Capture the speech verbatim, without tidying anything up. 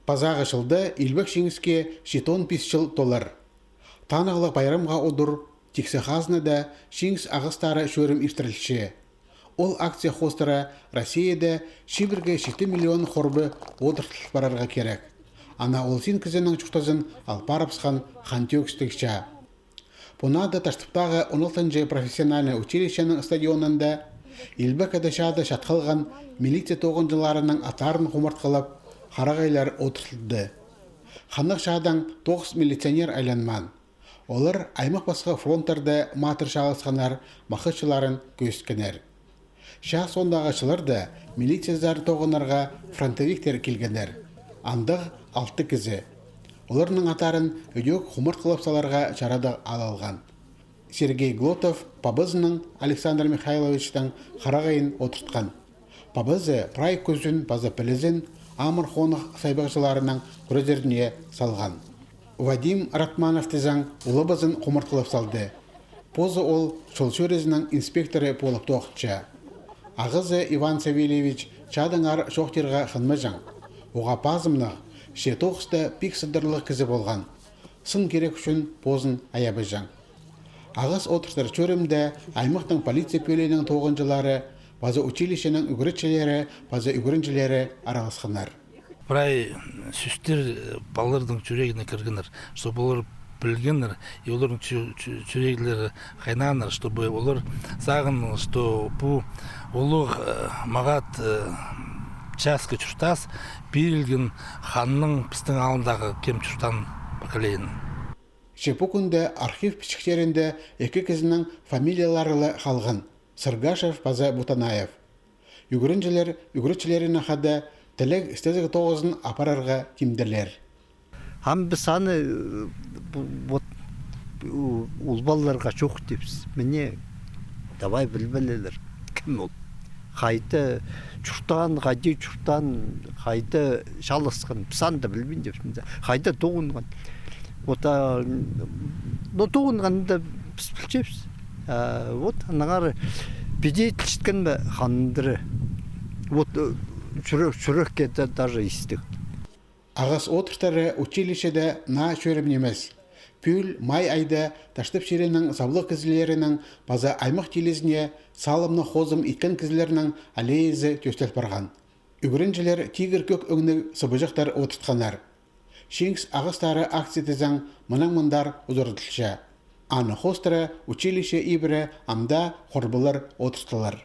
Пазағы чылда Илбек Чиңіске читон пис чыл толар. Танығлығ пайрамға удур тиксі хазнада Чиңіс ағастары чӧрім иртірілче. Ол акция хоостыра Россияда чибіргі читі миллион хорбы одыртыл парарға кирек. Ана ол син кізінің чуртазын ал парыбысхан хан тӧӧкістіг чаа. Пу наада Таштыптағы он алтынҷы профессиональный училищенің стадионында Илбек Ада чаада чатхалған милиция тоғынҷыларының аттарын хумартхылап, харағайлар одыртылды. Ханнығ чаадаң тоғыс милиционер айланмаан. Олар аймах пасха фронттарда матыр чааласханнар, махачыларын кӧзіткеннер. Чаа соондағы чылларда милициязар тоғынарға фронтовиктер килгеннер. Андағ алты кізі. Оларның аттарын ідӧк хумартхылап саларға чарадығ аал алған. Сергей Глотов пабазының, Александр Михайловичтің, харағайын одыртхан. Пабазы прай кӱзін паза пілізін амыр хонығ сайбағҷыларының кӱрезеріне салған. Вадим Ратманов тізең улабазын хумартхылап салды. Позы ол чол чӧрезінің инспекторы полып тоғынча. Ағазы Иван Савельевич чадаңар чоохтирға хынмаҷаң. Уғаа пазымнығ, че тоғыста пик сыдырлығ кізі полған. Сын кирек ӱчӱн позын аяпчаң. Ағас одыртар чӧрімде аймахтың полиция пӧлиинің тоғынҷылары паза училищенің ӱгретчілері паза ӱгренҷілері араласханнар. Прай сӧстер, э, палаларның чӱрегіне кіргеннер, чтобы олар пілгеннер, и оларның чӱ-, чӱ-, чӱреглері хайнааннар, чтобы олар сағыннар, что пу улуғ, э, мағат, э, часхы чуртас пирілген ханның пістің алнындағы кем чуртаан поколениең. Че пу кӱнде архив пічіктерінде ікі кізінің фамилиялары ла халған: Сыргашев паза Бутанаев. Ӱгренҷілер ӱгретчілерінең хада тілег-істезіг тоғызын апарарға тимделер. Ам піс аны, э, пу-, вот, у-, ол палаларға чох тибіс. Міне, давай пілбелелер, кем ол. Хайда чуртаан, хайди чуртаан, хайда чааласхан, піс аны даа пілбинчебіс. Хайда тоғынған. Вот, а, ну, тоғынғанын даа піс пілчебіс. А, вот, аннаңар піди тілчеткен бе хандыры. Вот, э, чӱрек, чӱрекке да-, даже истіг. Ағас одыртары училищеде наа чӧрім нимес. Пӱӱл май айда Таштып чирінің саблығ кізілерінің паза аймах тілізіне салымны хозым иткен кізілернің аллеязы тӧстел парған. Ӱгренҷілер тигір кӧк ӧңніг сыбыҷахтар одыртханнар. Чиңіс ағастары акция тізең мынаң мындар узаратылча. Аны хоостыра училище ибіре ам даа хорбылар одыртылар.